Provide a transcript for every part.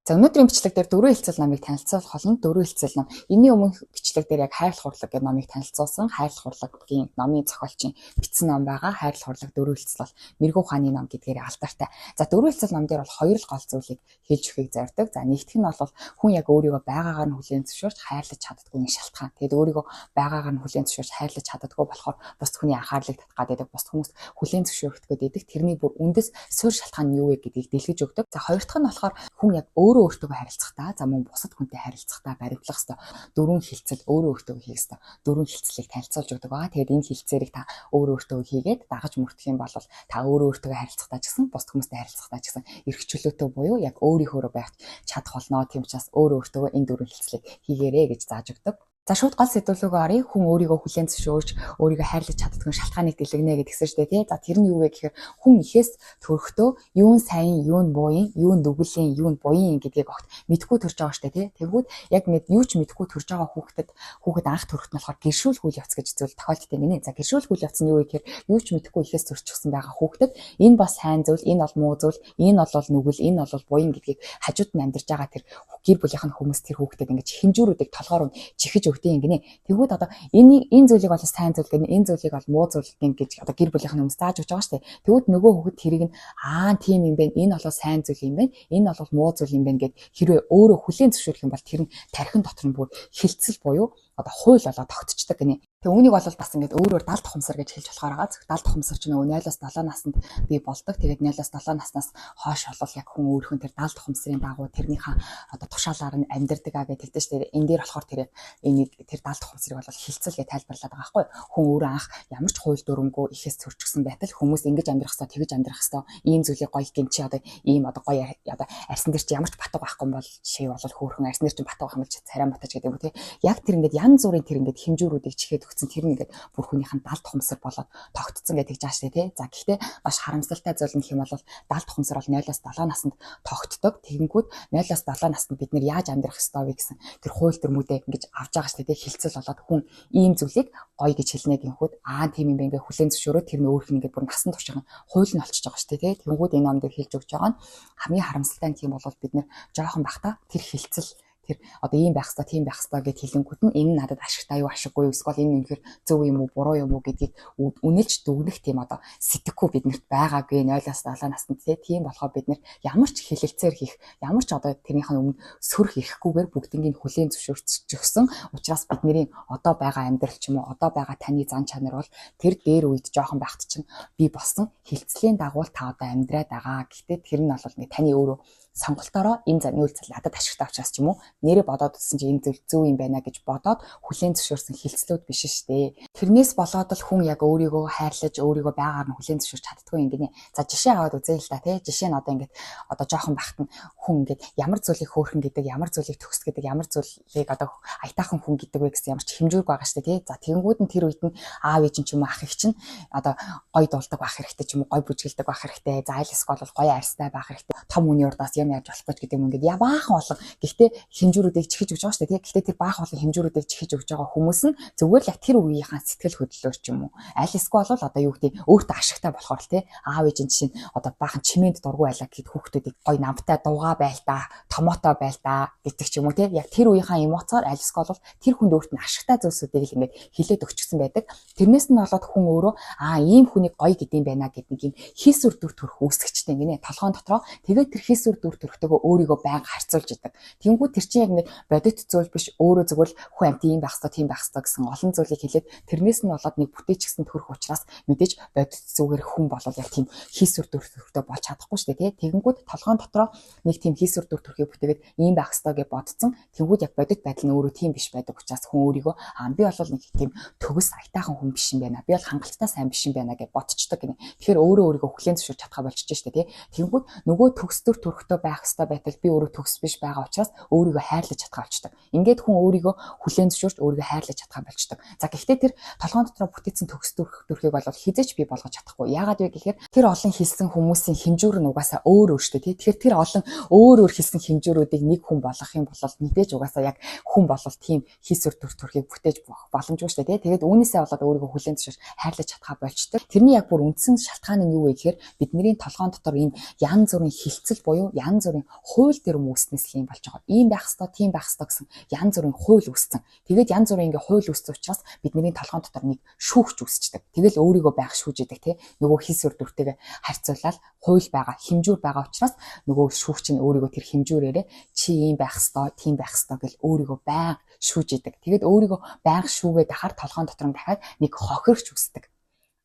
За, өнөөдрийн бичлэг дээр дөрвөн хэлцэл номыг танилцуулах болно. Дөрвөн хэлцэл ном. Энэний өмнөх бичлэг дээр яг хайрлах урлаг гэдэг номыг танилцуулсан. Хайрлах урлагийн номын зохиолчийн бичсэн ном байгаа. Хайрлах урлаг, дөрвөн хэлцэл бол Мэргүү ухааны ном гэдгээр алдартай. За, дөрвөн хэлцэл ном дээр бол хоёр л гол зүйлийг хэлж өгөхийг зорддог. За, нэгдэх нь бол хүн яг өөрийгөө байгаагаар нь хүлээн зөвшөөрч хайрлаж чаддаггүй нэг шалтгаан. Тэгээд өөрийгөө байгаагаар нь хүлээн зөвшөөрч хайрлаж чаддаггүй болохоор бусд хүний анхаарлыг татах гэдэг, бусд хүмүүс хүлээн зөвшөөрөх гэдэг тэрний бүр үндэс суурь шалтгаан нь юу вэ гэдгийг дэлгэж өгдөг. За, хоёр дахь нь болохоор хүн яг өөрөө өөртөө харилцахдаа, за, мөн бусад хүнтэй харилцахдаа баримтлах ёстой дөрвөн хэлцэл, өөрөө өөртөө хийх ёстой дөрвөн хэлцлийг танилцуулж өгдөг байгаа. Тэгээд энэ хэлцээрийг та өөрөө өөртөө хийгээд дагаж мөрдөх юм бол та өөрөө өөртөө харилцахдаа ч гэсэн, бусад хүмүүстэй харилцахдаа ч гэсэн эрх чөлөөтэй буюу яг өөрийнхөөрөө байх чадах болно. Тийм учраас өөрөө өөртөө энэ дөрвөн хэлцлийг хийгээрэй гэж зааж өгдөг. За, шууд гол сэдвлүүгээ оръё. Хүн өөрийгөө хүлээн зөвшөөрч, өөрийгөө хайрлаж чаддаггүй шалтгааныг дэлгэнэ гэдгсэн шүү дээ, тий. За, тэр нь юу вэ гэхээр хүн эхээс төрөхдөө юу нь сайн, юу нь муу юм, юу нь нүгэлийн, юу нь буян гэдгийг огт мэдэхгүй төрж байгаа шүү дээ, тий. Тэгвэл яг нэг юу ч мэдэхгүй төрж байгаа хүүхэд анх төрөхт нь болохоор гэршүүлэх үйл явц гэж зүйл тохиолддог юм нэ. За, гэршүүлэх үйл явц нь юу вэ гэхээр юу ч мэдэхгүй эхээс төрчихсөн байгаа хүүхдэд энэ бас сайн зүйл, энэ бол муу зүйл, энэ бол нүгэл, энэ бол буян гэдгийг хажууд нь амьдарч байгаа тэр гэр бүлийнх нь хүмүүс тэр хүүхдэд ингэж хэмжүүрүүдийг толгоор нь чихэж өгдөг юм гинэ. Тэгвэл одоо энэ зүйлийг бол сайн зүйл гэнэ, энэ зүйлийг бол муу зүйл гин гэж одоо гэр бүлийнх нь хүмүүс зааж өгч байгаа шүү дээ. Тэгвэл нөгөө хүүхэд тэрийг нь "Аа, тийм юм байна. Энэ бол сайн зүйл юм байна. Энэ бол муу зүйл юм байна" гэд хэрвээ өөрөө хүлээн зөвшөөрөх юм бол тэр нь тархин дотор нь бүр хэлцэл буюу одоо хууль болоо тогтчихдог гинэ. Тэгээ үүнийг бол бас ингээд өөрөөр далд ухамсар гэж хэлж болохоор байгаа. Зөв, далд ухамсар чинь нөгөө 0-оос 7 наснд бий болдог. Тэгээд 0-оос 7 наснаас хойш бол яг хүн өөрөх нь тэр далд ухамсарын дагуу тэрнийхээ одоо тушаалаар нь амьдардаг а гэж хэлдэг шүү дээ. Энэ дээр болохоор тэр энийг, тэр далд ухамсарыг бол хэлцэл гэж тайлбарлаад байгаа байхгүй. Хүн өөрөө анх ямар ч хууль дүрмгүй эхээс төрчихсөн байтал хүмүүс ингэж амьдрах ёстой, тэгэж амьдрах ёстой, ийм зүйлийг гоё гин чи одоо ийм одоо гоё одоо арьсан дээр чи ямар ч батга байхгүй юм бол жишээ бол хөөрхөн арьсан дээр чи батга байх юм бол чи царай мутаж гэдэг юм уу, тий. Яг тэр ингээд янз бүрийн тэр ингээд хэмжүүрүүдийг чихээд өгсөн, тэр нь ингээд бүр хүнийх нь далд ухамсар болоод тогтцсон гэдэг жааш тий. За, гэхдээ маш харамсалтай зүйл нь гэх юм бол далд ухамсар бол 0-оос 7 наснд тогтдог. Тэгэнгүүт 0-оос 7 наснд бид нэр яаж амьдрах ёстой вэ гэсэн тэр хууль дүрмүүдээ ингэж авч байгаа шүү дээ. Хэлцэл болоод хүн ийм зүйлийг гоё гэж хэлнэ гинхүүд "Аа, тийм юм бэ" ингээ хүлээн зөвшөөрөө тэр нь өөрөх нь ингээд бүр насан туршийн хууль нь болчихж байгаа шүү дээ, тий. Тэгэнгүүт энэ ном дээр хэлж өгч байгаа нь хамгийн харамсалтай нь тийм бол бид нэр жоохон байхдаа тэр хэлцэл, тэр одоо ийм байх ёстой, тийм байх ёстой гэд хэлэнгүүт нь энэ надад ашигтай юу, ашиггүй юу, эсвэл энэ үнэхээр зөв юм уу, буруу юм уу гэдгийг үнэлж дүгнэх тийм одоо сэтгэхүй биднэрт байгаагүй 0-оос 7 наснд, тийм болохоор бид нэр ямар ч хэлэлцээр хийх, ямар ч одоо тэрнийх нь өмнө сөрөх эрхгүйгээр бүгднийг хүлээн зөвшөөрчихсөн учраас бидний одоо байгаа амьдрал ч юм уу, одоо байгаа таны зан чанар бол тэр дээр үед жоохон байхад чинь бий болсон хэлцлийн дагуу та одоо амьдраад байгаа. Гэхдээ тэр нь бол нэг таны өөрөө сонголтоороо энэ зам үйлдэл надад ашигтай учраас ч юм уу, нэрээ бодоод үзсэн чинь энэ зүйл зөв юм байна гэж бодоод хүлээн зөвшөөрсөн хэлцлүүд биш шүү дээ. Тэрнээс болоод л хүн яг өөрийгөө хайрлаж, өөрийгөө байгаагаар нь хүлээн зөвшөөрч чаддаггүй юм гинэ. За, жишээ аваад үзье л да, тий. Жишээ нь одоо ингээд одоо жоохон байхад нь хүн ингээд ямар зүйлийг хөөрхөн гэдэг, ямар зүйлийг төгс гэдэг, ямар зүйлийг одоо аятайхан хүн гэдэг вэ гэсэн ямар ч хэмжүүргүй байгаа шүү дээ, тий. За, тэгэнгүүт нь тэр үед нь аав ээж нь ч юм уу, ах эгч чинь одоо гой дуулдаг байх хэрэгтэй ч юм уу, гой бүжгэлдэг байх хэрэгтэй. За, аль эсвэл бол гоё арьстай байх хэрэгтэй. Том хүний урдаас юм яаж болох гэж гэдэг юм, ингээд баахан олон гэхдээ хэмжүүрүүдийг чихэж өгч байгаа шүү дээ, тий. Гэхдээ тэр баахан олон хэмжүүрүүдийг чихэж өгч байгаа хүмүүс нь зүгээр л яг тэр үеийнхаа сэтгэл хөдлөлөөр ч юм уу, аль эсвэл бол одоо юу гэдэг, өөртөө ашигтай болохоор л, тий. Аав ээж нь жишээ нь одоо баахан чимээнд дургүй байлаа гэхэд хүүхдүүдийг гой намтай дуугаа байл та, томото байл та гэдэг ч юм уу, тий. Яг тэр үеийнхаа эмоцоор, аль эсвэл бол тэр хүнд өөрт нь ашигтай зүйлсүүдийг л ингээд хилээд өгчихсөн байдаг. Тэрнээс нь болоод хүн өөрөө "Аа, ийм хүнийг гоё гэдэм байна" гэдэг нэг юм хийсвэр дүр төрх үүсгэжтэй гинэ толгоон дотроо. Тэгээд тэр хийсвэр дүр төрхтэйгөө өөрийгөө байнга харьцуулж идэг. Тэнгүүд тэр чинь яг нэг бодит зүйл биш, өөрөө зүгээр л хүн амьд ийм байх ёстой, тийм байх ёстой гэсэн олон зүйлийг хэлээд тэрнээс нь болоод нэг бүтээчихсэн төрх учраас мэдээж бодит зүгээр хүн болол яг тийм хийсвэр дүр төрхтэй болж чадахгүй шүү дээ, тий. Тэгэнгүүт толгоон дотроо нэг тийм хийсвэр дүр төрхийг бүтээгээд ийм байх ёстой гэж бодсон. Тэнгүүд яг бодит байдал нь өөрөө тийм биш байдаг учраас хүн өөрийгөө "Аа, би бол нэг тийм төгс аятайхан хүн биш юм байна. Би бол хангалттай сайн биш юм байна" гэж бодчихдог гинэ. Тэгэхээр өөрөө өөрийгөө хүлээн зөвшөөрч чадхаа болчихж штэ, тий. Тэнгүүд нөгөө төгс дүр төрхтэй байх ёстой байтал би өөрөө төгс биш байгаа учраас өөрийгөө хайрлаж чадхаа болчдөг. Ингээд хүн өөрийгөө хүлээн зөвшөөрч, өөрийгөө хайрлаж чадхаа болчдөг. За, гэхдээ тэр толгоон дотроо бүтээсэн төгс дүр төрхийг бол хэзээ ч бий болгож чадахгүй. Яагаад вэ гэхээр тэр олон хэлсэн хүмүүсийн хэмжүүр нь угаасаа өөр өөр шүү дээ, тий. Тэгэхээр тэр олон өөр өөр хэлсэн хэмжүүрүүдийг нэг хүн болгох юм бол мэдээж угаасаа яг хүн болол тийм хийсвэр дүр төрхийг бүтээж боломжгүй шүү дээ, тий. Тэгээд үүнээсээ болоод өөрийгөө хүлээн зөвшөөрч хайрлаж чадхаа болчдөг. Тэрний яг бүр үндсэн шалтгаан нь юу вэ гэхээр бидний толгоон дотор ийм янз бүрийн хэлцэл буюу янз янз бүрийн хууль дүрэм үүснээс л юм болж байгаа. Ийм байх ёстой, тийм байх ёстой гэсэн янз бүрийн хууль үүссэн. Тэгээд янз бүрийн ингээ хууль үүссэн учраас бидний толгойн дотор нэг шүүгч үүсчдэг. Тэгэл өөрийгөө байх шүүж идэг тий. Нөгөө хийсвэр дүртэйгээ харьцуулаад хууль байгаа, хэмжүүр байгаа учраас нөгөө шүүгч нь өөрийгөө тэр хэмжүүрээрээ чи ийм байх ёстой, тийм байх ёстой гэл өөрийгөө байнга шүүж идэг. Тэгээд өөрийгөө байнга шүүгээд ахаар толгойн дотор нь дахиад нэг хохирогч үүсдэг.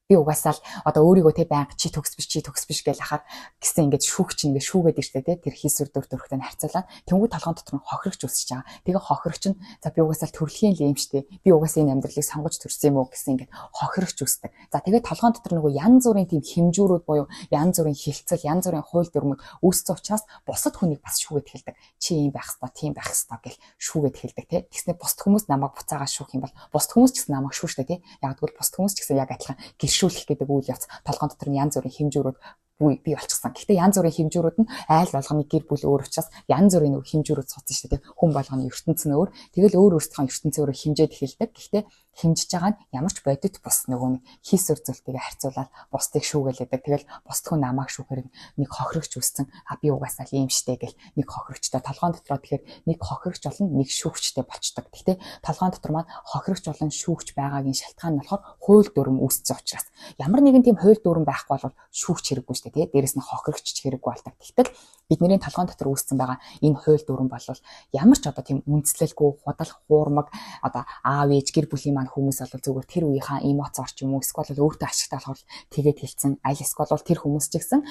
Би угаасаа л одоо өөрийгөө те байнга чи төгс биш, чи төгс биш гэж ахаар гэсэн ингээд шүүгч ингээд шүүгээд ирсэ те тэр хийсвэр дүр төрхтэй нь харьцуулаад тэнгуү толгойн дотор нь хохирогч үүсэж байгаа. Тэгээ хохирогч нь за би угаасаа л төрөлхийн л юм штэ. Би угаасаа энэ амьдралыг сонгож төрсөн юм уу гэсэн ингээд хохирогч үүсдэг. За тэгээ толгойн дотор нөгөө янз бүрийн тийм хэмжүүрүүд буюу янз бүрийн хилцэл, янз бүрийн хууль дүрмүүд үүссэн учраас бусад хүнийг бас шүүгээд эхэлдэг. Чи ийм байх ёстой, тийм байх ёстой гэл шүүгээд эхэлдэг те. Тэгснэ бусад хүмүүс намайг буцаагаа шүүх юм бол бусад хүмүүс ч гэсэн намайг шүүштэй те. Яг тэгвэл бусад хүмүүс ч гэсэн яг адилхан гэршүүлэх гэдэг үйл явц толгойн дотор нь янз бүрийн хэмжүүрүүд бий болчихсон. Гэхдээ янз бүрийн хэмжүүрүүд нь айл болгоны гэр бүл өөр учраас янз бүрийн нөгөө хэмжүүрүүд суудсан шүү дээ. Хүн болгоны ертөнц нь өөр. Тэгэл өөр өөрсдийнхөө ертөнцөөрөө хэмжээд эхэлдэг. Гэхдээ хэмжиж байгаа нь ямар ч бодит бус нөгөө нэг хийсвэр зүйлтэйгээ харьцуулаад бусдыг шүүгээлэдэг. Тэгэл бусд хүн намайг шүүхээр нэг хохирогч үүссэн. А би угаасаа л ийм штэ гэл нэг хохирогчтой толгойн дотроо тэгэхээр нэг хохирогч болон нэг шүүгчтэй болчдөг. Гэхдээ толгойн дотор маань хохирогч болон шүүгч байгаагийн шалтгаан нь болохоор хууль дүрм үүссэн учраас ямар нэгэн тийм хууль дүрм байхгүй бол шүүгч хэрэггүй штэ тий. Дээрэс нь хохирогч ч хэрэггүй болдог. Тэгтэл бидний толгойн дотор үүссэн байгаа энэ хууль дүрм бол ямар ч одоо тийм үндэслэлгүй худал хуурмаг одоо аав ээж гэр бүлийн маань хүмүүс бол зүгээр тэр үеийнхаа эмоцоор ч юм уу эсвэл өөртөө ашигтай болохоор тэгээд хэлсэн аль эсвэл бол тэр хүмүүс ч гэсэн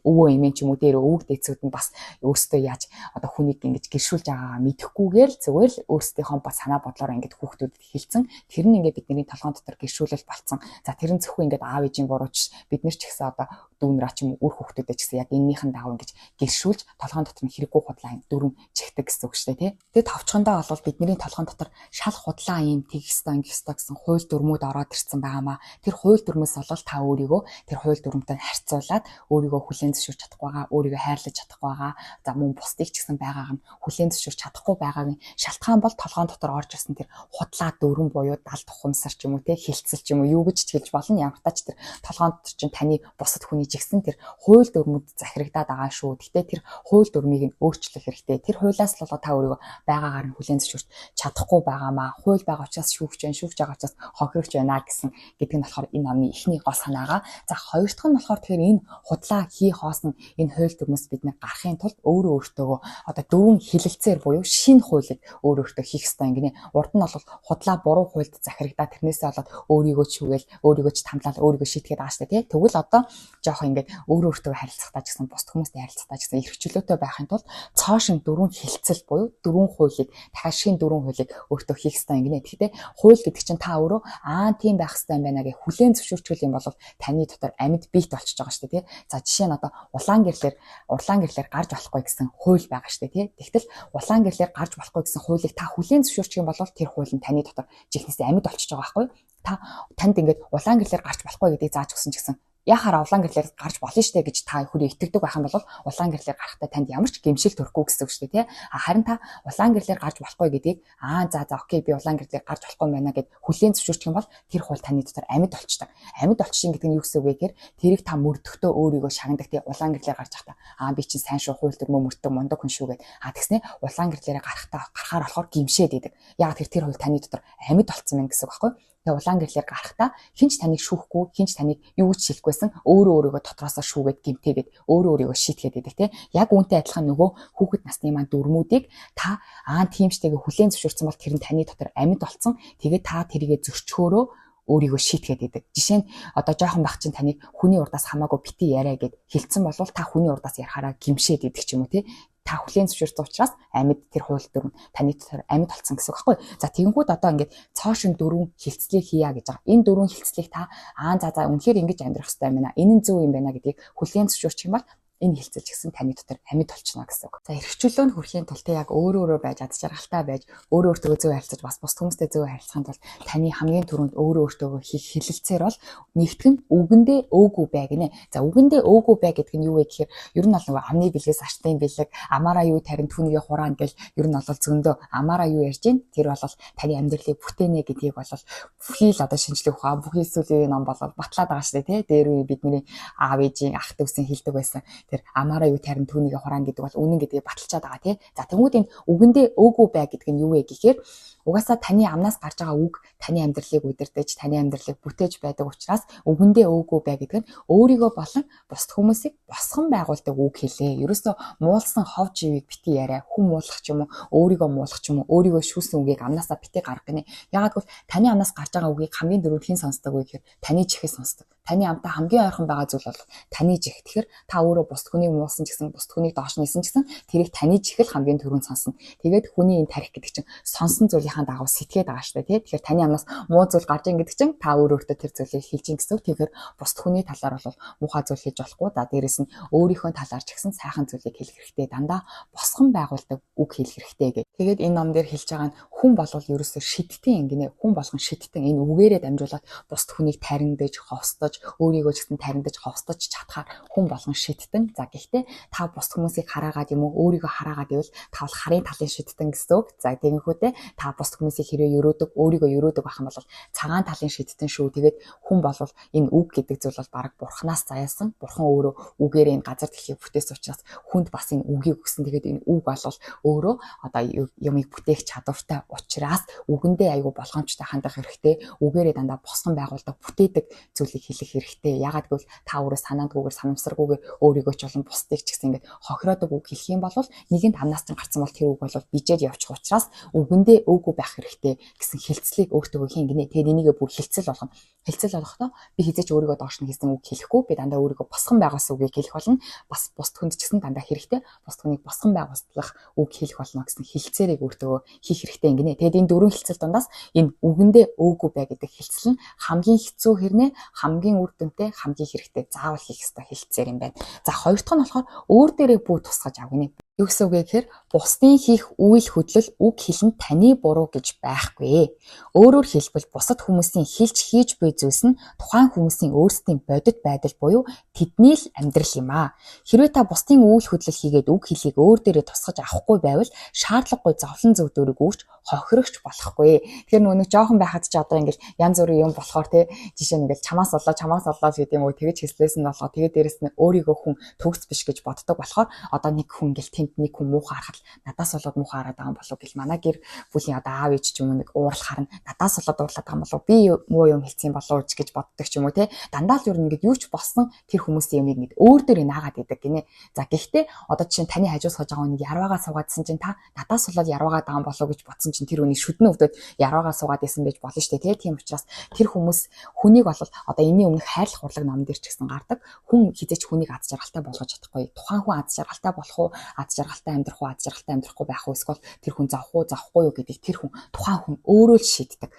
өвөө эмээ ч юм уу дээр өвөг дээдсүүд нь бас өөрсдөө яаж одоо хүнийг ингэж гэршүүлж байгаагаа мэдэхгүйгээр л зүгээр л өөрсдийнхөө ба санаа бодлоор ингэж хүүхдүүдэд хэлсэн. Тэр нь ингээд бидний толгойн дотор гэршүүлэл болцсон. За тэр нь зөвхөн ингээд аав ээжийн бурууч бид нар ч гэсэн одоо дүүнраа ч юм уу үр хүүхдүүдэд ч гэсэн яг эннийхэн дагуу ингэж гэршүүлж толгойн дотор нь хэрэггүй худлаа юм дүрм чихдэг гэсэн үг шүү дээ тий. Тэгээ товчхондоо бол бидний толгойн дотор шал худлаа юм тэгэх ёстой ингэх ёстой гэсэн хууль дүрмүүд ороод ирсэн байгаамаа. Тэр хууль дүрмээс бол та өөрийгөө тэр хууль дүрмтэй харьцуулаад өөрийгөө хүлээн зөвшөөрч чадахгүй байгаа, өөрийгөө хайрлаж чадахгүй байгаа. За мөн бусдыг ч гэсэн байгааг нь хүлээн зөвшөөрч чадахгүй байгаагийн шалтгаан бол толгойн дотор орж ирсэн тэр худлаа дүрм буюу дал тухамсар ч юм уу те хилцэл ч юм уу юу гэж ч хэлж болно. Ямар тач тэр толгойн дотор чинь таны бусад хүний жигсэн тэр хууль дүрмүүд захирагдаад байгаа шүү. Гэхдээ тэр хууль дүрмийг нь өөрчлөх хэрэгтэй. Тэр хуулиас л болоо та өөрийгөө байгаагаар нь хүлээн зөвшөөрч чадахгүй байгаамаа. Хууль байгаа учраас шүүгч байна, шүүгч байгаа учраас хохирогч байна гэсэн гэдэг нь болохоор энэ номны эхний гол санаагаа. За хоёр дахь нь болохоор тэгэхээр энэ худлаа хий хоосон энэ хууль дүрмээс бид нэг гарахын тулд өөрөө өөртөөгөө одоо дөрвөн хилэлцээр буюу шинэ хуулийг өөрөө өөртөө хийх ёстой ингэнэ. Урд нь бол худлаа буруу хуульд захирагдаад тэрнээсээ болоод өөрийгөө чүгээл, өөрийгөө ч тамлал, өөрийгөө шийтгээд байгаа шүү дээ, тий. Тэгвэл одоо жоох ингээд өөрөө өөртөө харилцахдаа ч гэсэн бусд хүмүүстэй харилцахдаа ч гэсэн эрх чөлөөтэй байхын тулд цоошин дөрвөн хилцэл буюу дөрвөн хуулийг дахиад шинэ дөрвөн хуулийг өөртөө хийх ёстой ингэнэ. Тэгэхдээ хууль гэдэг чинь та өөрөө аа тийм байх ёстой юм байна гэж хүлээн зөвшөөрчгөл юм бол таны дотор амьд биет болчихж байгаа шүү дээ, тий. За жишээ нь одоо улаан гэрлээр гарч болохгүй гэсэн хууль байгаа шүү дээ, тий. Тэгтэл улаан гэрлээр гарч болохгүй гэсэн хуулийг та хүлээн зөвшөөрчих юм бол тэр хууль нь таны дотор жихнээсээ амьд болчихж байгаа байхгүй юу? Та танд ингээд улаан гэрлээр гарч болохгүй гэдгийг зааж өгсөн ч гэсэн яхаараа улаан гэрлээр гарч болно штэ гэж та хүрээ итгэдэг байх юм бол улаан гэрлээр гарахдаа танд ямар ч гэмшил төрөхгүй гэсэн үг штэ тий. А харин та улаан гэрлээр гарч болохгүй гэдгийг аа за за окей би улаан гэрлээр гарч болохгүй юм байна гэд хүлээн зөвшөөрчих юм бол тэр хууль таны дотор амьд болчдөг. Амьд болчихсон гэдэг нь юу гэсэн үг вэ гэхээр тэрийг та мөрдөхдөө өөрийгөө шагнадаг тий. Улаан гэрлээр гарч байхдаа аа би чинь сайн шүү хууль дүрмөө мөрддөг мундаг хүн шүү гэд. А тэгснэ улаан гэрлээрээ гарахдаа гарахаар болохоор гимшээд идэг. Яг тэр хууль таны дотор амьд болцсон юм гэсэн үг байхгүй юу? Тэгээ улаан гэрлээр гарахдаа хинч таныг шүүхгүй, хинч таныг юу гэж хэлэхгүйсэн өөрөө өөрийгөө дотроосоо шүүгээд гимтээгээд өөрөө өөрийгөө шийтгээд байдаг тий. Яг үүнтэй адилхан нөгөө хүүхэд насны маань дүрмүүдийг та аа тиймчтэйгээ хүлээн зөвшөөрсөн бол тэр нь таны дотор амьд болцсон. Тэгээд та тэрийгэ зөрчхөөрөө өөрийгөө шийтгээд идэг. Жишээ нь одоо жоохон байх чинь таныг хүний урдаас хамаагүй бити яриа гэд хэлсэн бол та хүний урдаас ярихаараа гимшээд идэг ч юм уу тий. Та хүлээн зөвшөөрсөн учраас амьд тэр хууль дүрэм таны дотор амьд болцсон гэсэн үг байхгүй. За тэгэнгүүт одоо ингээд цоошин дөрвөн хилцлийг хийя гэж байгаа. Энэ дөрвөн хилцлийг та аа за за үнэхээр ингэж амьдрах хэрэгтэй юм байна. Энэ нь зөв юм байна гэдгийг хүлээн зөвшөөрчих юм бол энэ хилцэл ч гэсэн таны дотор амьд болчихно гэсэн үг. За эрх чөлөөнд хүрэхийн тулд яг өөрөө өөрөө байж аз жаргалтай байж өөрөө өөртөө зөв харилцаж бас бус хүмүүстэй зөв харилцахын тулд таны хамгийн түрүүнд өөрөө өөртөө хийх хилэлцээр бол нэгтгэх нь үгэндээ өөгүй бай гинэ. За үгэндээ өөгүй бай гэдэг нь юу вэ гэхээр ер нь бол нөгөө амны бэлгээс артын бэлэг амаараа юу тарин түүнийгээ хураана гэл ер нь бол зөндөө амаараа юу ярьж гин тэр бол таны амьдралыг бүтээнэ гэдгийг бол бүхий л одоо шинжлэх ухаан бүхий л сүүлийн ном бол батлаад байгаа шүү дээ тий. Дээр үе бидний аав ээжийн ах дүүсийн хэлдэг байсан. Тэр амаараа юу тарин түүнийг хураана гэдэг бол үнэн гэдгийг баталчаад байгаа тий. За тэнгууд энэ үгэндээ өөгүй бай гэдэг нь юу вэ гэхээр угаасаа таны амнаас гарч байгаа үг таны амьдралыг удирдах, таны амьдралыг бүтээж байдаг учраас үгэндээ өөгүй бай гэдэг нь өөрийгөө болон бусад хүмүүсийг босгон байгуулдаг үг хэлээ. Ерөөсөө муулсан хов живийг бити яриа, хүн муулах ч юм уу, өөрийгөө муулах ч юм уу, өөрийгөө шүүсэн үгийг амнаасаа бити гаргах гинэ. Яагаад гэвэл таны амнаас гарч байгаа үгийг хамгийн дөрөв хэн сонсдог вэ гэхээр таны чихээ сонсдог. Таны амтай хамгийн ойрхон байгаа зүйл бол таны чих. Тэгэхээр та өөрөө бусад хүнийг муулсан ч гэсэн, бусад хүнийг доош нисэн ч гэсэн тэрийг таны чих л хамгийн түрүүнд сонсно. Тэгээд хүний энэ тарих гэдэг чинь сонсон зүйлийнхаа дагуу сэтгээд байгаа шүү дээ, тий. Тэгэхээр таны амнаас муу зүйл гарч ийн гэдэг чинь та өөрөө өөртөө тэр зүйлийг хэлж ийн гэсэн үг. Тэгэхээр бусад хүний талаар бол муухай зүйл хийж болохгүй. За дээрэс нь өөрийнхөө талаар ч гэсэн сайхан зүйлийг хэлэх хэрэгтэй. Дандаа босгон байгуулдаг үг хэлэх хэрэгтэй гэх. Тэгээд энэ ном дээр хэлж байгаа нь хүн болвол ерөөсөө шидтэн гинэ. Хүн болгон шидтэн энэ үгээрээ дамжуулаад бусад хүнийг тариндаж, ховсдож, өөрийгөө ч гэсэн тариндаж, ховсдож чадхаар хүн болгон шидтэн. За гэхдээ та бусад хүмүүсийг хараагаад юм уу, өөрийгөө хараагаад байвал та бол харын талын шидтэн гэсэн үг. За тэгэнгүүтээ та бусад хүмүүсийг хэрвээ өрөөдөг, өөрийгөө өрөөдөг байх юм бол цагаан талын шидтэн шүү. Тэгээд хүн болвол энэ үг гэдэг зүйл бол бараг бурхнаас заяасан. Бурхан өөрөө үгээрээ энэ газар дэлхийг бүтээсэн учраас хүнд бас энэ үгийг өгсөн. Тэгээд энэ үг бол өөрөө одоо юмыг бүтээх чадвартай учраас үгэндээ айгүй болгоомжтой хандах хэрэгтэй. Үгээрээ дандаа босгон байгуулдаг, бүтээдэг зүйлийг хэлэх хэрэгтэй. Яагаад гэвэл та өөрөө санаандгүйгээр, санамсаргүйгээр өөрийгөө ч болон бусдыг ч гэсэн ингээд хохироодог үг хэлэх юм бол нэгэнт амнаас чинь гарсан бол тэр үг бол бижээд явчих учраас үгэндээ өөгүй байх хэрэгтэй гэсэн хэлцлийг өөртөө хийн гинэ. Тэгээд энийгээ бүр хэлцэл болгоно. Хэлцэл болгохдоо би хизээч өөрийгөө доош нь хийсэн үг хэлэхгүй. Би дандаа өөрийгөө босгон байгуулсан үгийг хэлэх болно. Бас бусд хүнд ч гэсэн дандаа хэрэгтэй. Бусд хүнийг босгон байгуулах үг хэлэх болно гэсэн хэлцээрийг өөртөө хийх хэрэгтэй гинэ. Тэгээд энэ дөрвөн хэлцэл дундаас энэ үгэндээ өөгүй бай гэдэг хэлцэл нь хамгийн хэцүү хэрнээ, хамгийн үр дүнтэй, хамгийн хэрэгтэй, заавал хийх ёстой хэлцээр юм байна. За хоёр дахь нь болохоор өөр дээрээ бүү тусгаж ав гинэ. Юу гэсэн үг вэ гэхээр бусдын хийх үйл хөдлөл, үг хэлэнд таны буруу гэж байхгүй. Өөрөөр хэлбэл бусад хүмүүсийн хэлж хийж буй зүйлс нь тухайн хүмүүсийн өөрсдийн бодит байдал буюу тэдний л амьдрал юм аа. Хэрвээ та бусдын үйл хөдлөл хийгээд үг хэлийг өөр дээрээ тусгаж авахгүй байвал шаардлагагүй зовлон зовдөрийг үүрч хохирогч болохгүй. Тэгэхээр нөгөө нэг жоохон байхад ч одоо ингээл янз бүрийн юм болохоор те жишээ нь ингээл чамаас боллоо, чамаас боллоо гэдэг юм уу, тэгэж хэлслээс нь болоо, тэгээд дээрэс нь өөрийгөө хүн төгс биш гэж боддог болохоор одоо нэг хүн ингээл тэнд нэг хүн муухай харахад надаас болоод муухай хараад байгаа юм болов гэл, манай гэр бүлийн одоо аав ээж ч юм уу нэг уурлахаар нь надаас болоод уурлаад байгаа юм болов, би муу юм хэлсэн болов гэж боддог ч юм уу те. Дандаа л ер нь ингээд юу ч болсон тэр хүмүүсийн юмыг ингээд өөр дээр наагаад идэг гинэ. За гэхдээ одоо жишээ нь таны хажуу сууж байгаа хүнийг ярваагаа суугаадсан чинь та надаас болоод ярваагаа байгаа юм болов гэж бодсон чинь тэр хүний шүдэн өвдөд ярваагаа суугаад исэн байж болно шүү дээ те. Тийм учраас тэр хүмүүс хүнийг бол одоо энэний өмнөх хайрлах урлаг ном дээр ч гэсэн гардаг. Хүн хизээч хүнийг аз жаргалтай болгож чадахгүй. Тухайн хүн аз жаргалтай болох уу, аз жаргалтай амьдрах уу, аз жаргалтай амьдрахгүй байх уу, эсвэл тэр хүн зовх уу, зовхгүй юу гэдгийг тэр хүн, тухайн хүн өөрөө л шийддэг.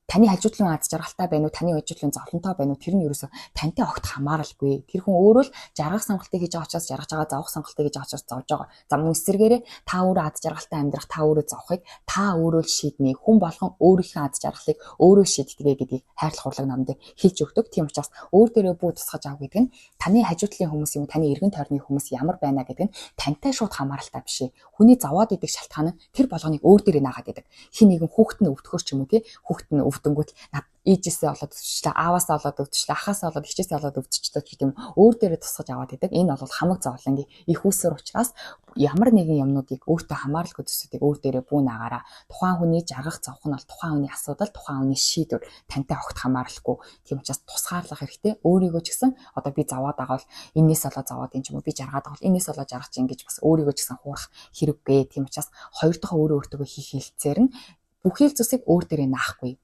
Таны хажуудлын аз жаргалтай байна уу, таны хажуудлын зовлонтой байна уу, тэр нь ерөөсөө тантай огт хамааралгүй. Тэр хүн өөрөө л жаргах сонголтыг хийж байгаа учраас жаргаж байгаа, зовох сонголтыг хийж байгаа учраас зовж байгаа. За мөн эсрэгээрээ та өөрөө аз жаргалтай амьдрах, та өөрөө зовхыг та өөрөө л шийднэ. Хүн болгон өөрийнхөө аз жаргалыг өөрөө шийддэг гэдгийг хайрлах урлаг ном дээр хэлж өгдөг. Тийм учраас өөр дээрээ бүү тусгаж ав гэдэг нь таны хажуудлын хүмүүс юм, таны эргэн тойрны хүмүүс ямар байна гэдэг нь тантай шууд хамааралтай биш ээ. Хүний зовоод идэх шалтгаан нь тэр болгоныг өөр дээрээ наагаад идэг. Хин нэгэн хүүхэд нь өвдөхөр ч юм уу те, хүүхэд нь өвдөнгүүт над ээжээсээ болоод өвдчихлээ, ааваасаа болоод өвдчихлээ, ахаасаа болоод, эгчээсээ болоод өвдчихлээ гэх юм, өөр дээрээ тусгаж аваад идэг. Энэ бол хамаг зовлонгийн их үүсвэр учраас ямар нэгэн юмнуудыг, өөртөө хамааралгүй зүйлсүүдийг өөр дээрээ бүү наагаараа. Тухайн хүний жаргах зовх нь бол тухайн хүний асуудал, тухайн хүний шийдвэр, тантай огт хамааралгүй. Тийм учраас тусгаарлах хэрэгтэй. Өөрийгөө ч гэсэн одоо би зовоод байгаа бол энээс болоод зовоод юм ч юм уу, би жаргаад байгаа бол энээс болоод жаргаж чинь гэж бас өөрийгөө ч гэсэн хуурах хэрэггүй. Тийм учраас хоёр дахь өөрөө өөртөө хийх хэлцээр нь бүхий л зүйлсийг өөр дээрээ наахгүй.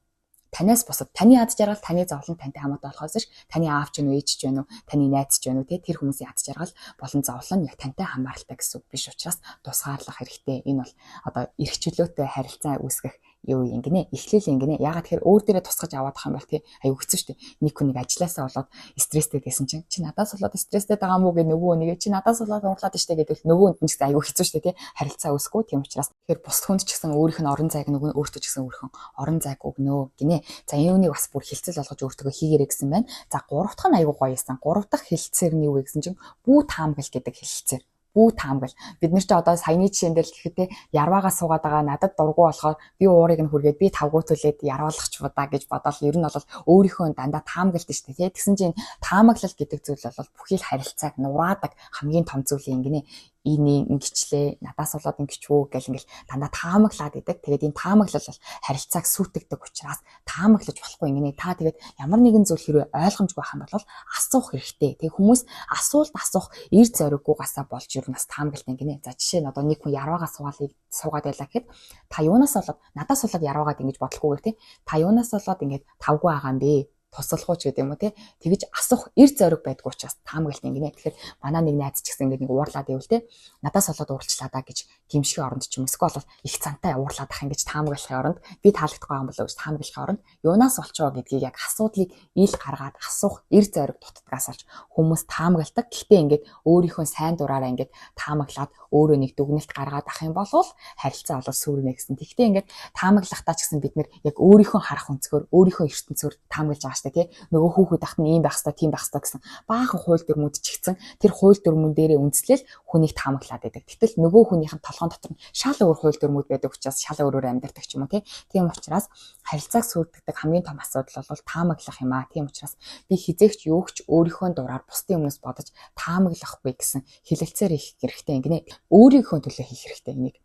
Танаас бусад таны аз жаргал, таны зовлон тантай хамаатай болохоос ш таны аав ч нү, ээж ч байна уу, таны найз ч байна уу те, тэр хүмүүсийн аз жаргал болон зовлон яг тантай хамааралтай гэсэн үг биш учраас тусгаарлах хэрэгтэй. Энэ бол одоо эрх чөлөөтэй харилцаа үүсгэх юу юм гинэ, эхлэл юм гинэ. Ягаад тэгэхээр өөр дээрээ тусгаж аваад ах юм бол тий аюу хэцүү шүү дээ. Нэг хүнийг ажилласаа болоод стресстэй байсан чинь чи надаас болоод стресстэй байгаа мó гэх, нөгөө нэгэ чи надаас болоод уурлаад штэ гэдэг нөгөө хүнд нь ч гэсэн аюу хэцүү шүү дээ тий, харилцаа үүсэхгүй. Тийм учраас тэгэхээр бус хүнд ч гэсэн өөрийнх нь орон зайг нөгөө өөртөө ч гэсэн өөрийнх нь орон зайг өгнө гинэ. За юуныг бас бүр хэлцэл болгож өөртөө хийгэрэй гэсэн байна. За гурав дахь нь аюу гоё юмсан. Гурав дахь хэлцээр нь юу вэ гэсэн чинь бүү таамаглал гэдэг хэлцээр. Бүү таамаглал. Бид нар ч одоо саяны жишээн дээр л гэхэд те ярваагаа суугаад байгаа надад дургу болохоор би уурыг нь хүргээд би тавгуу төлээд ярваалгах удаа гэж бодоол ер нь бол өөрийнхөө дандаа таамаглалт шүү дээ те. Тэгсэн чинь таамаглал гэдэг зүйл бол бүхий л харилцааг нураадаг хамгийн том зүйл юм гинэ. Энэ ингэчлээ, надаас болоод ингэчвүү гэл ингээл дандаа таамаглаад идэг. Тэгээд энэ таамаглал бол харилцааг сүйтгэдэг учраас таамаглаж болохгүй ингэнэ. Та тэгээд ямар нэгэн зүйл хэрвээ ойлгомжгүй байх юм бол асуух хэрэгтэй. Тэгээд хүмүүс асуулт асуух эр зориггүйгаасаа болж ер нь бас таамаглалт ингэнэ. За жишээ нь одоо нэг хүн ярваагаа суугаад байлаа гэхэд та юунаас болоод надаас болоод ярваагаад ингэж бодлохгүйгээр тий. Та юунаас болоод ингэж тавгүй байгаа юм бэ? Туслах уу ч гэдэг юм уу те, тэгэж асуух эр зориг байдгүй учраас таамаглалт ингэнэ. Тэгэхээр манай нэг найз ч гэсэн ингээд нэг уурлаад ивэл те, надаас болоод уурлчлаа да гэж гимшгийн оронд ч юм эсвэл бол их цантай уурлаад ах ингэж таамаглахын оронд, би таалагдахгүй юм болоо гэж таамаглахын оронд юунаас болчихоо гэдгийг яг асуудлыг ил гаргаад асуух эр зориг дутдгаас олж хүмүүс таамагладаг. Гэхдээ ингээд өөрийнхөө сайн дураараа ингээд таамаглаад өөрөө нэг дүгнэлт гаргаад ах юм бол харилцаа бол сүрнэ гэсэн. Гэхдээ ингээд таамаглахдаа ч гэсэн бид нэр яг өөрийнхөө харах өнцгөр, өөрийнхөө ертөнцөөр таамаглаж байгаа шүү дээ, тий. Нөгөө хүүхэд ахт нь ийм байх хэвээр, тийм байх хэвээр гэсэн баахан хууль дүрмүүд чигцэн тэр хууль дүрмэн дээрээ үндэслэл хүнийг таамаглаад байдаг. Гэтэл нөгөө хүнийх нь толгоон дотор нь шал өөр хууль дүрмүүд байдаг учраас шал өөрөөр амьдардаг ч юм уу, тий. Тийм учраас харилцааг сүрдэгдэг хамгийн том асуудал бол таамаглах юм аа. Тийм учраас би хизээгч юугч өөрийнхөө дураар бусдын өмнөөс бодож таамаглахгүй гэсэн хэлэлцээр их хэрэгтэй ингэнэ. Өөрийнхөө төлөө хийх хэрэгтэй энийг.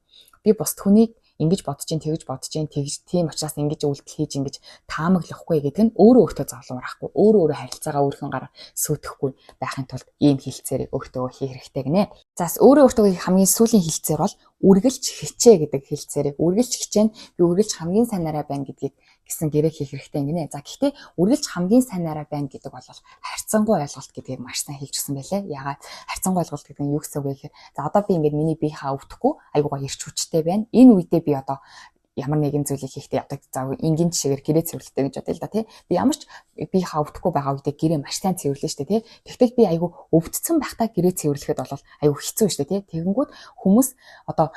Би бусд хүнийг ингэж бодож чинь, тэгж бодож чинь, тэгж, тийм учраас ингэж үйлдэл хийж ингэж таамаглахгүй гэдэг нь өөрөө өөртөө зовлон урахгүй, өөрөө өөрөө харилцаагаа өөрийнхөө гараар сүйтгэхгүй байхын тулд ийм хэлцээрийг өөртөө хийх хэрэгтэй гинэ. За, өөрөө өөртөө хамгийн сүүлийн хэлцээр бол үргэлж хичээ гэдэг хэлцээрийг, үргэлж хичээн, би үргэлж хамгийн сайнараа байна гэдгийг гэсэн гэрээг хийх хэрэгтэй гинэ. За, гэхдээ үргэлж хамгийн сайнараа байна гэдэг бол харьцангуй ойлголт гэдгийг маш сайн хэлж өгсөн байлээ. Яагаад харьцангуй ойлголт гэдэг нь юу гэсэн үг вэ гэхээр, за одоо би ингээд миний биеийнхаа өвдөхгүй айгуугаа эрч хүчтэй байна. Энэ үедээ би одоо ямар нэгэн зүйлийг хийхдээ одоо за энгийн жишээгээр гэрээ цэвэрлэдэг гэж бодъё л да, тий. Би ямар ч биеийнхаа өвдөхгүй байгаа үедээ гэрээ маш сайн цэвэрлэн штэ, тий. Тэгтэл би айгу өвдсөн байхдаа гэрээ цэвэрлэхэд бол айгу хэцүү штэ, тий. Тэгэнгүүт хүмүүс одоо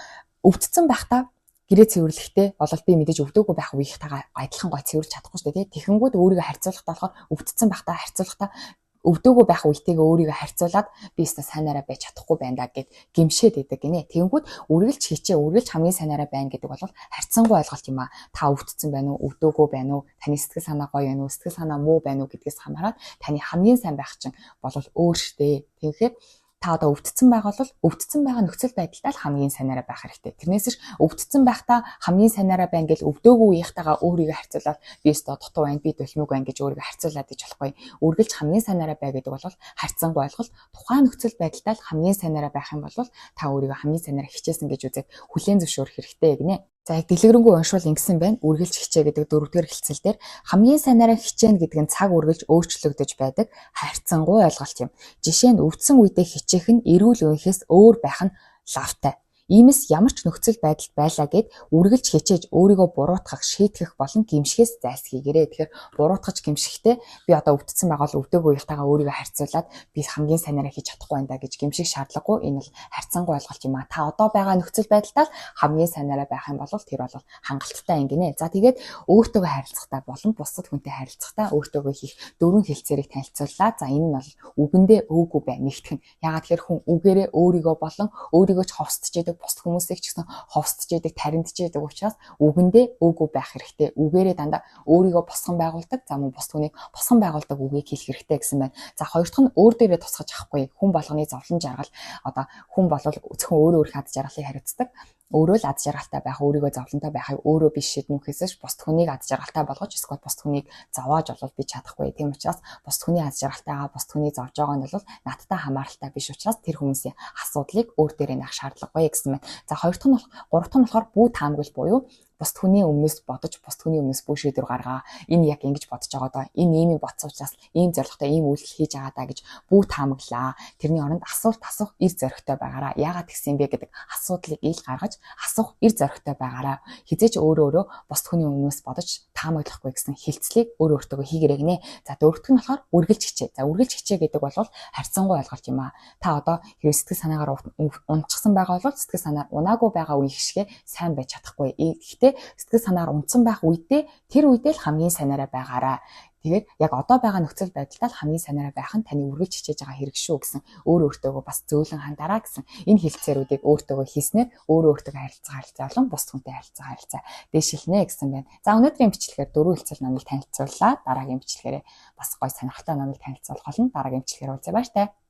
өвдсөн байхдаа гэрээ цэвэрлэхдээ бол би мэдээж өвдөөгүй байх үеийнхтэйгээ адилхан гой цэвэрлж чадахгүй шүү дээ, тий. Тэгэнгүүт өөрийгөө харьцуулахдаа болохоор өвдсөн байхдаа харьцуулахдаа өвдөөгүй байх үетэйгээ өөрийгөө харьцуулаад би өстө сайнараа байж чадахгүй байна да гэд гимшээд идэг гинэ. Тэгэнгүүт үргэлж хичээ, үргэлж хамгийн сайнараа байна гэдэг бол харьцангуй ойлголт юм а. Та өвдсөн байна уу, өвдөөгүй байна уу, таны сэтгэл санаа гоё байна уу, сэтгэл санаа муу байна уу гэдгээс хамаарат таны хамгийн сайн байх чинь бол өөр штэ. Тэгэхээр та одоо өвдсөн байгаа бол өвдсөн байгаа нөхцөл байдалтай л хамгийн сайнараа байх хэрэгтэй. Тэрнээс ш өвдсөн байхдаа хамгийн сайнараа байна гэл өвдөөгүй үеийнхтэйгээ өөрийгөө харьцуулаад би өстө дутуу байна, би дулмиг байна гэж өөрийгөө харьцуулаад иж болохгүй. Үргэлж хамгийн сайнараа бай гэдэг бол харьцангуй ойлголт. Тухайн нөхцөл байдалтай л хамгийн сайнараа байх юм бол та өөрийгөө хамгийн сайнараа хичээсэн гэж үзээд хүлээн зөвшөөрөх хэрэгтэй гинэ. За, яг дэлгэрэнгүй уншвал ингэсэн байна. Үргэлж хичээ гэдэг дөрөвдүгээр хэлцэл дээр хамгийн сайнараа хичээнэ гэдэг нь цаг үргэлж өөрчлөгдөж байдаг харьцангуй ойлголт юм. Жишээ нь өвдсөн үедээ хичээх нь эрүүл үеийнхээс өөр байх нь лавтай. Иймээс ямар ч нөхцөл байдалд байлаа гэд үргэлж хичээж өөрийгөө буруутгах, шийтгэх болон гэмшихээс зайлсхийгээрэй. Тэгэхээр буруутгаж гэмшихдээ би одоо өвдсөн байгаа бол өвдөөгүй үеийнхтэйгээ өөрийгөө харьцуулаад би хамгийн сайнараа хийж чадахгүй байна да гэж гэмших шаардлагагүй. Энэ бол харьцангуй ойлголт юм а. Та одоо байгаа нөхцөл байдалтай хамгийн сайнараа байх юм бол тэр бол хангалттай юм гинэ. За, тэгээд өөртөөгөө харилцахдаа болон бусад хүнтэй харилцахдаа өөртөөгөө хийх дөрвөн хэлцээрийг танилцууллаа. За, энэ нь бол үгэндээ өөгүй бай нэгтгэн. Яагаад тэгэхээр хүн үгээрээ өөрийгөө болон өөрийгөө ч ховсдож идэг, бусад хүмүүсийг ч гэсэн ховсдож идэг, таринтж идэг учраас үгэндээ өөгүй байх хэрэгтэй. Үгээрээ дандаа өөрийгөө босгон байгуулдаг, за мөн бусад хүнийг босгон байгуулдаг үгийг хэлэх хэрэгтэй гэсэн байна. За, хоёр дахь нь өөр дээрээ тусгаж авахгүй. Хүн болгоны зовлон жаргал, одоо хүн болвол зөвхөн өөрөө өөрийнхөө аз жаргалыг хариуцдаг. Өөрөө л аз жаргалтай байх, өөрийгөө зовлонтой байхыг өөрөө биш шийднүүхээс бусад хүнийг аз жаргалтай болгож эсвэл бусад хүнийг зовоож болвол би чадахгүй. Тийм учраас бусад хүний аз жаргалтайгаа, бусад хүний зовж байгаа нь бол надтай хамааралтай биш учраас тэр хүмүүсийн асуудлыг өөр дээрээ наах шаардлагагүй гэсэн байна. За, хоёр дахь нь, гурав дахь нь болохоор бүү таамаглал буюу бусад хүний өмнөөс бодож, бусад хүний өмнөөс бүү шийдвэр гаргаа. Энэ яг ингэж бодож байгаа доо. Энэ ийм юм бодсон учраас ийм зорилготой ийм үйлдэл хийж байгаа даа гэж бүү таамаглаа. Тэрний оронд асуулт асуух эр зоригтой байгаараа. Яагаад тэгсэн бэ гэдэг асуудлыг ил гаргаж асуух эр зоригтой байгаараа. Хизээч өөрөө өөрөө бусад хүний өмнөөс бодож таамаглахгүй гэсэн хэлцлийг өөрөө өөртөө хийгэрэй гинэ. За, дөрөвдөх нь болохоор үргэлж хичээ. За, үргэлж хичээ гэдэг бол харьцангуй ойлголт юм аа. Та одоо хэрвээ сэтгэл санаагаар унтчихсан байгаа бол сэтгэл санаар унаагүй байгаа үеих шигэ сайн байж чадахгүй. Гэхдээ сэтгэл санаагаар унтсан байх үедээ, тэр үедээ л хамгийн сайнараа байгаараа. Тэгэхээр яг одоо байгаа нөхцөл байдалтай л хамгийн сайнараа байх нь таны үргэлж хичээж байгаа хэрэг шүү гэсэн, өөр өөртөөгөө бас зөөлөн хандараа гэсэн энэ хэлцээрүүдийг өөртөөгөө хийснээр өөрөө өөртөөгөө харилцаа харилцаа болон бус хүнтэй харилцаа харилцаа дээшилнэ гэсэн байна. За, өнөөдрийн бичлэгээр дөрвөн хэлцэл номыг танилцууллаа. Дараагийн бичлэгээрээ бас гоё сонирхолтой номыг танилцуулах болно. Дараагийн бичлэгээр уулзъя. Баяртай.